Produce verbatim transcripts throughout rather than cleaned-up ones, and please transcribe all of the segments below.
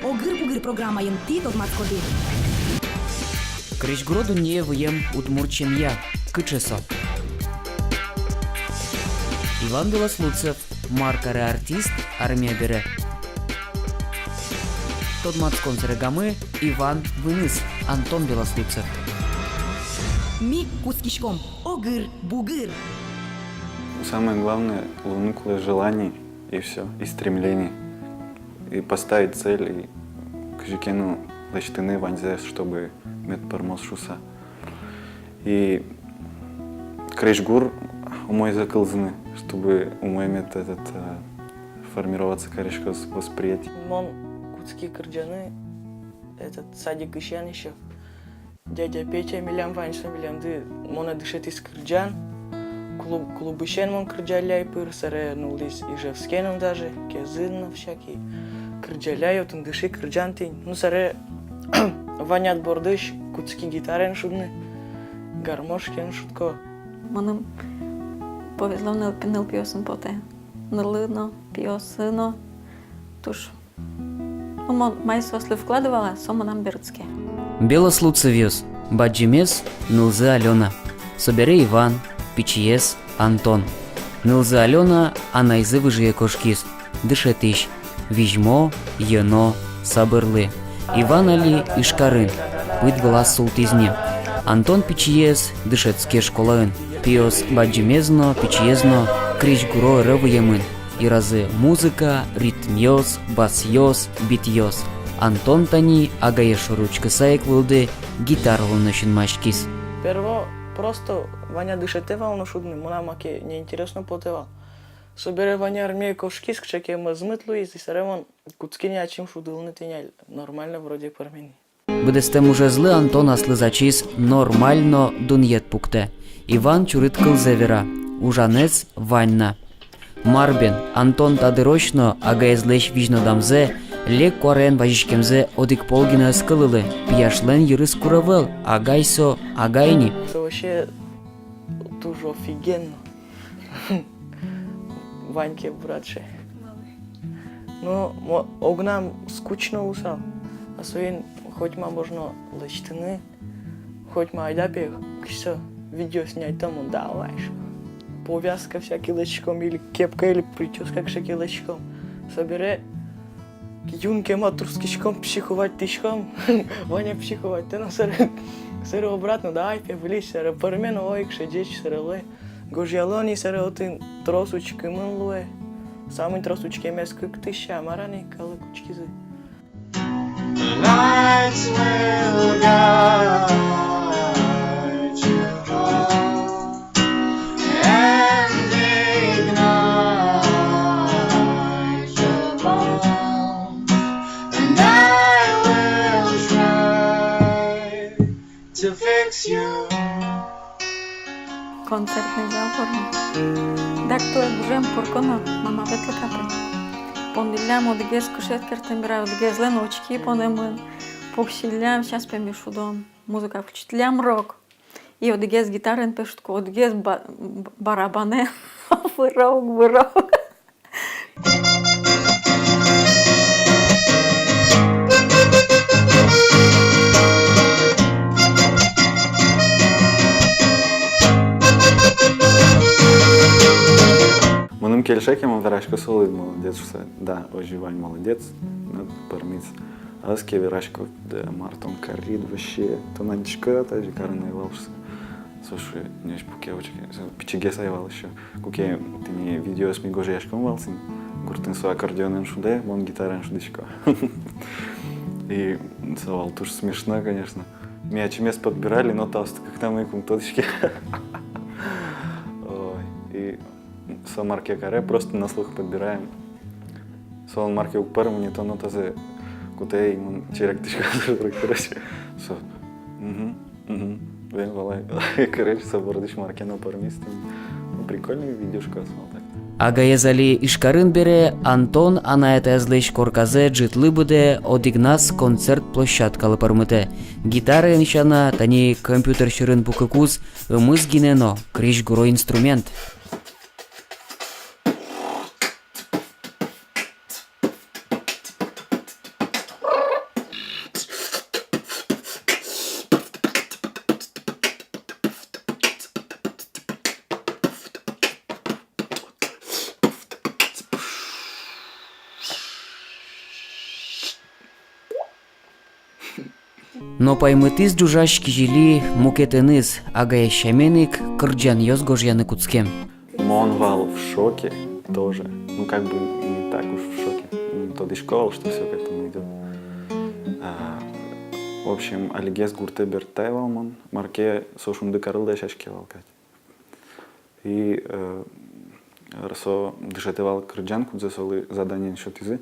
«Огыр-бугыр» программаын тӥ тодматскоды: крезьгуро дуннее выем удмурт семья, кыӵе со? Иван Белослудцев, мар каре артист армия бере? Тодматскон сэрегамы Иван выныз, Антон Белослудцев. Ми кутскиськом. Огыр-бугыр. Самое главное, луыны кулэ желание, и всё, и стремление. И поставить цель, и кызьы ке но лэсьтыны ваньзэ, чтобы мед пӧрмоз шуыса. И крезьгур умойзэ кылзыны, чтобы умой мед этот, э, формироваться кариськоз восприятие. Мон кутски кырӟаны этот садикысен ещё. Дядя Петя милям вань, со милемды монэ дышетӥз кырӟан. Клуб, клубысен мон кырӟалляй пыр, собере нуллӥз Ижевскен но даже, Кезын но всякий. Кырӟалляй, отын дыши кырӟан тӥни. Ну, собере вань ат бордысь кутски гитараен шудыны, гармошкаен шудко. Мыным повезло, ныл-, нылпиосын потэ. Нылы но, пиосы но. Туж. Ну, мон, мае соослы вкладывала, со мынам берытске. Белослудцевъёс. Бадӟымез нылзы Алёна. Собере Иван, пичиез Антон. Нылзы Алёна анайзы выжые кошкиз. Дышетӥсь. Визьмо, йӧно, сабырлы. Иван али Ижкарын. Пыд вылаз султӥз ни. Антон пичиез дышетске школаын. Пиос бадӟымез но, пичиез но крезьгуро ӧре выемын. Йыразы музыка, ритмъёс, басъёс, битъёс. Антон тани агаез шоры учкыса ик вылды гитара улонэ синмаськиз. Перво просто Ваня дышетэ вал но шудыны, мынам маке неинтересно потэ вал. Собере Ваня армие кошкиз, кыӵе ке мӧзмыт луиз, и собере мон кутски ни ачим шудылыны тӥни али, нормально вроде пӧрме ни. Быдэстэм ужезлы Антон аслыз ачиз нормально дунъет пуктэ. Иван чурыт кылзэ вера, ужанэз вань на. Мар бен, Антон та дырозь но агаезлэсь визьнодамзэ, лек куараен вазиськемзэ одӥг пол гинэ ӧз кылылы. Пияшлэн йырыз кур ӧвӧл, агай со агай ни. Это вообще туж офигенно. Вань ке братше. Ну, мо-, огнам скучно луысал. А соин хоть ма можно лэсьтыны, хоть ма айда пе, кызьы со, видео снять там, давай, шо. Повязка всякий лэсьтӥськом, или кепка, или причёска кыӵе ке лэсьтӥськом. Собере юн ке ма трускиськом, психовать тӥськом. Ваня психовать тӥ но, собере, собере обратно, давай пе, выльысь, собере пӧрме но, ой, кыӵе ӟеч, собере луэ. Гожъяло ни, собере отын трос учкымын луэ. Самой трос учкемез кык тысяча, мар-а ни, калык учкизы. Lights will guide you home and ignite your bones, and I will try to fix you. Концертный зал пӧрмем. Дак туэ гужем, корка но, мама ветлыка пе. Пондӥллям одӥгез кышет керттэмбыре, одӥгезлэн очки понэмын. Пуксиллям, сейчас пе ми шудом. Музыка включитлям, рок. И одӥгез гитараен пе шудко, одӥгез ба-, б-, барабанэн. Выро ук, выро ук. Мыным кельше ке, мон верасько солы, молодец шуса. Да, озьы вань, молодец. Но пӧрмиз. А ӧз ке верасько, да, мар тон карид вообще, тон аньтӥськод-а, тазьы карыны ӧй вал шуса. Со шуэ, нёсь пуке, учке, со пичигес ай вал ещё. Куке тӥни видеоос ми гожъяськом вал син, гуртын со аккордеонэн шудэ, мон гитараен шудӥсько. И со вал туж смешно, конечно. Ми ачимес подбирали, но таосты кык но мыйым уг тодӥське. Ой, и со мар ке каре, просто на слух подбираем. Солэн мар ке уг пӧрмы ни, то нотазэ кутэ, и мон черектӥсько, короче. Со: мгм, мгм. Бен валай. Короче, со бордысь мар ке но пӧрмиз тӥни. Ну, прикольный видеошка, салтак. Агаез али Ижкарын бере, Антон анай-атаезлэсь корказэ ӝытлы быдэ, одӥгназ концерт площадкалы пӧрмытэ. Гитараен сяна, тани компьютер сьӧрын пукыкуз ымыз гинэ но крезьгуро инструмент. Но паймытӥз ӝужась кизили мукетэныз, агаез сямен ик кырӟанъёс гожъяны кутскем. Мон вал в шоке тоже. Ну, как бы не так уж в шоке. М, тодӥсько вал, что всё к этому идёт. А, в общем, алигес гуртэ бертӥ вал мон. Мар ке со «Шундыкарлы» дасяське вал кадь. И, э, со дышетэ вал кырӟан, кудзэ солы заданиен сётӥзы.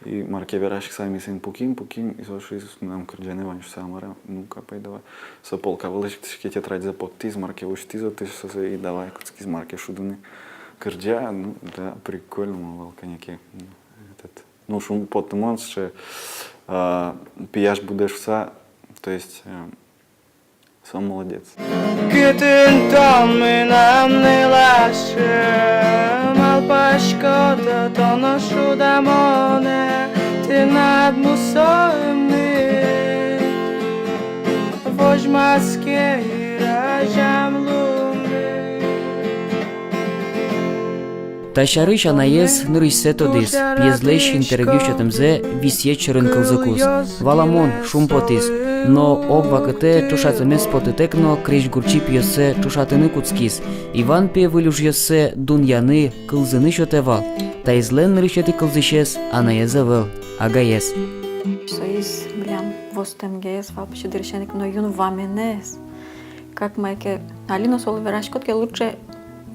И мар ке вераськыса ми соин пуким, пуким, и со шуиз: «Мынам кырӟанэ вань», — шуса. «А мар-а?» «Ну-ка, пой, давай». Со полка вылысь лыктӥське, тетрадьзэ поттӥз, мар ке усьтӥз отысь сое, и давай кутскиз мар ке шудыны. Кырӟа, ну да, прикольно, мон вал кӧня ке, ну, этот, ну, шумпотымон сыӵе, а, пияш будэ шуса, то есть, э, Со молодец. Кытын тон мынам нылашы, малпасько-то, тон но шуд-а монэ, тынад мусоын ми возьмаське ир азям лумы. Та сярысь анаез нырысьсэ тодӥз, пиезлэсь интервью сётэмзэ висъет сьӧрын кылзыкуз. Валамон, шумпотӥз. Но ог вакытэ ӵошатэмез потытэк но крезьгурчи пиоссэ ӵошатыны кутскиз. Иван пе выль ужъёссэ дунъяны, кылзыны сётэ вал. Таизлэн нырысетӥ кылзӥсез анаез ӧвӧл, агаез. Соиз милям востэмгес вал пичи дырысен ик, но юн ваменэз. Как мае ке, али но солы вераськод ке, лучше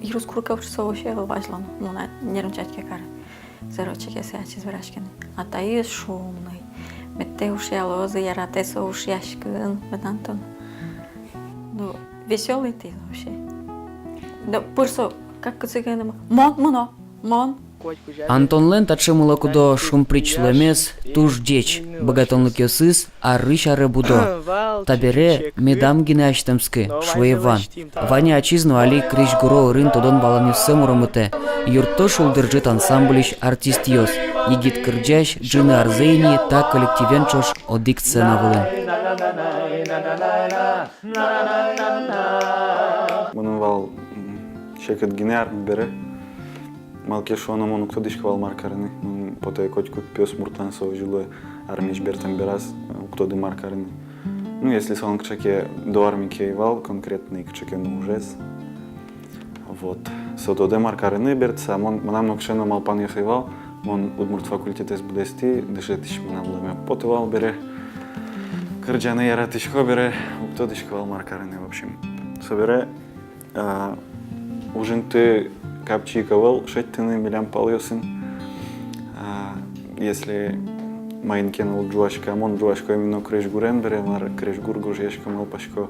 йырыз курык ке, со вообще ӧвӧл вазьло но, ну, на, нервничать ке каре. Зэро чекесэ ачиз вераське ни. А таиз шумный. Мед тэ ушъялозы, яратэ со ушъяськыны, мед антон. Ну, весёлый таиз вообще. Да пыр со, как кыӵе ке но, мон, мыно, мон. Антонлэн таӵе мылокыдо шумприч луэмез туж ӟеч, быгатонлыкъёсыз арысь аре будо. Табере медам гинэ азьтэмскы, шуэ Иван. Ваня ачиз но али крезьгуро ӧрын тодон-валанъёссэ муромытэ, юртто «Шулдыр ӝыт» ансамбльысь артистъёс. Егит кырӟась ӝыны арзэ ини та коллективен ӵош одӥг сцена вылын. Мыным вал, м, секыт гинэ армие бере. Малы ке шуоно, мон уг тодӥськы вал, мар карыны. Мыным потэ, котькуд пиосмуртлэн со озьы луэ, армиысь бертэм бераз, э, уг тоды, мар карыны. Ну, если солэн кыӵе ке до армии ке ӧй вал конкретный кыӵе ке но ужез. Вот. Со тодэ, мар карыны бертыса. Мон, мынам но кыӵе но малпанъёсы ӧй вал. Мон удмурт факультетэз быдэстӥ, дышетӥсь мынам луэме уг поты вал бере. Кырӟаны яратӥсько бере, уг тодӥськы вал, мар карыны, в общем. Собере, а, ужинты капчи ик ӧвӧл шедьтыны милям палъёсын. А, если маин ке но уд ӝуаськы, а мон ӝуасько именно крезьгурен бере, мар, крезьгур гожъясько, малпасько.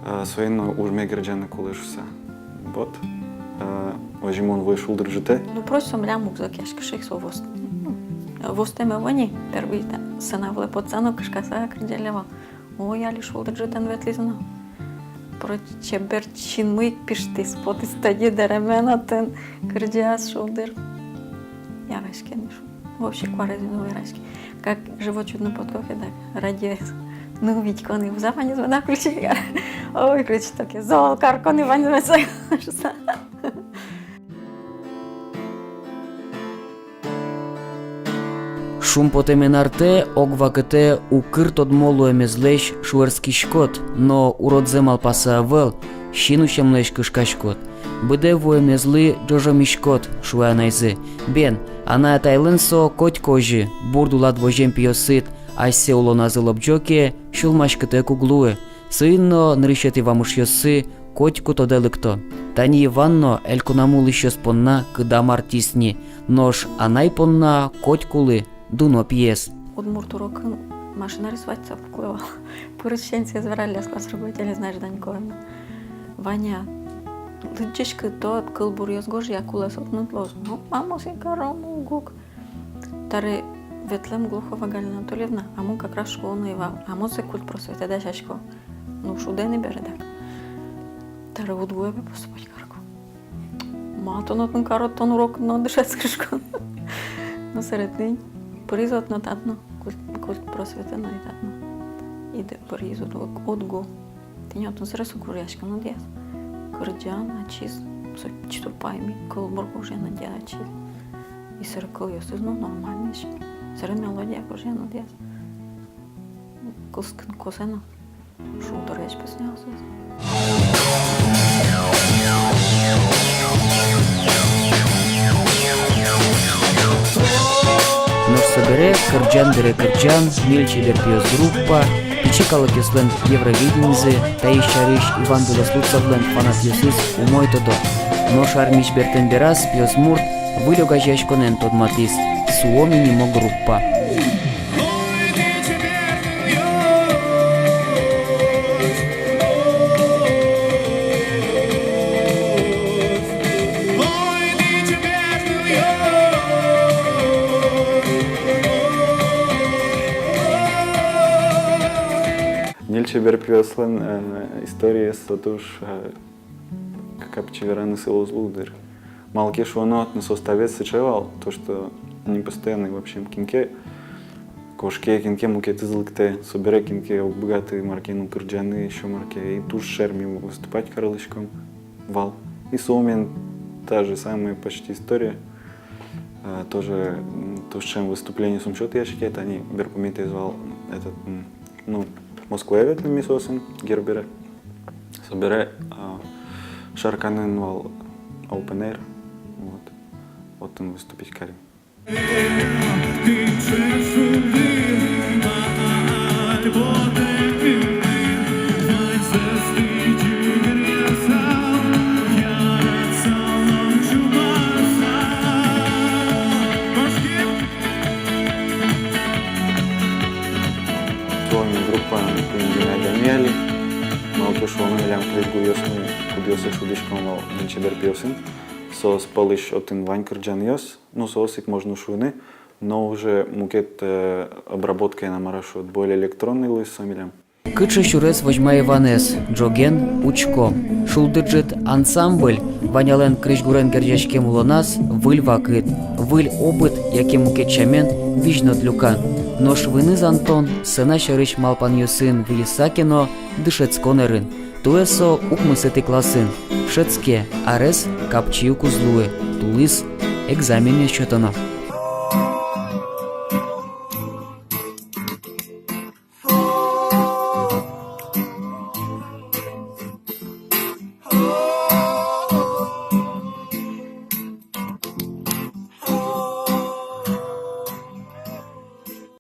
А, соин но ужме герӟаны кулэ шуса. Вот. А, озьы мон вуи «Шулдыр ӝытэ». Ну, просто милям уг зӧкъяськы шуса, со вост-, ну, востэм ӧвӧл ни, первый та сцена вылэ потса но кышкаса кырӟалэ вал. Ой, али «Шулдыр ӝытэн» ветлӥз но. Просто чебер чинмы ик пиштӥз, потӥз студие дэремен отын, кырӟаз шулдыр. Яраське ни шу. Вообще куараез но яраське. Как «Живот чудной подкохи», да, радиоез. Ну, витько ни, вуза ваньзэ меда включи, яра. Ой, включи токе, зол карко ни ваньзэ меда шуса. Шумпотэмен артэ ог вакытэ укыр тодмо луэмезлэсь шуэрскиськод, но уродзэ малпаса ӧвӧл, синусемлэсь кышкаськод. Быдэ вуэмезлы ӝожомиськод, шуэ анайзы. Бен, анай-атайлэн со котьку озьы, бурд улад возем пиосыд асьсэ улоназы лобӟо ке, сюлмаськытэк уг луы. Соин но нырысетӥ вамышъёссы котьку тодэ лыкто. Тани Иван но элькунамы улӥсьёс понна кыдам артист ни, нош анай понна котькулы дуно пиез. Удмурт урокын машина рисовать сапкулэ вал. Пырысь сенсез вералляз класс руководителез Надежда Николаевна. Ваня, лыдӟиськы, тод, кылбуръёс гожъя, кулэ со тыныд луоз. Ну, мамос ик каром уг-уг. Таре ветлэм Глухова Галина Анатольевна, а мон как раз школаын ӧй вал, а мон сое культпросветэ дасясько. Ну, шудэ ни бере дак. Таре уд гуэ бе, поступать карко. Ма тон отын карод, тон урокын но дышетскиськод. Ну, сэре тӥни пыриз отын но татын но, культ-, культпросветэ но и татын но. И дыр пыриз, уд гу, уд гу. Тӥни отын сэрен со гожъяське но дӥяз. Кырӟан ачиз, со чисто паймись, кылбур гожъян но дӥяз ачиз. И сэрен кылъёсыз но нормальныесь. Сэрен мелодия гожъян но дӥяз. Кылскын косэ но. Шулдыръясь пӧснял соос. Нош собере кырӟан бере кырӟан, «Ньыль чебер пиос» группа, пичи калыкъёслэн Евровиденизы, таиз сярысь Иван Белослудцевлэн фанатъёсыз умой тодо. Нош армиысь бертэм бераз пиосмурт выль огазеяськонэн тодматӥз: «Суоми» нимо группа. Ньыль чебер пиослэн, э, историез со туж, э, к-, капчи вераны сылэ уз луы дыр. Малы ке шуоно, отын составез сыӵе вал, то, что непостоянный вообще, кин ке кошке, кин ке мукетыз лыктэ, собере кин ке уг быгаты мар ке но кырӟаны, ещё мар ке, и туж шер ми выступать карылӥськом вал. И Суомиен та же самая почти история. А, тоже, м, туж ӵем выступлениос ум сётъяське, тани берпуметӥез вал этот, м, ну, Москвае ветлӥм ми соосын, Гербере. Собере, а, Шарканын вал open air, вот. Отын выступить карим. Суоми группаын куинь гинэ адями али. Малы ке шуоно, милям крезьгуръёсмы, кудъёсыз шудӥськом вал ньыль чебер пиосын, соос пӧлысь отын вань кырӟанъёс, ну, соос ик, можно шуыны, но уже мукет, э, обработкаен, мар-а шуод, более электронный луиз со милям. Кыӵе сюрес возьма Иванэз, ӝоген учко. «Шулдыр ӝыт» ансамбль — Ванялэн крезьгурен герӟаськем улоназ выль вакыт, выль опыт яке, мукет сямен, визь-нод люкан. Нош выныз Антон сцена сярысь малпанъёсын выльыса ке но, дышетскон ӧрын. Туэ со укмысэтӥ классын. Шӧдске, арез капчи ук уз луы, тулыс экзаменъёс сётоно.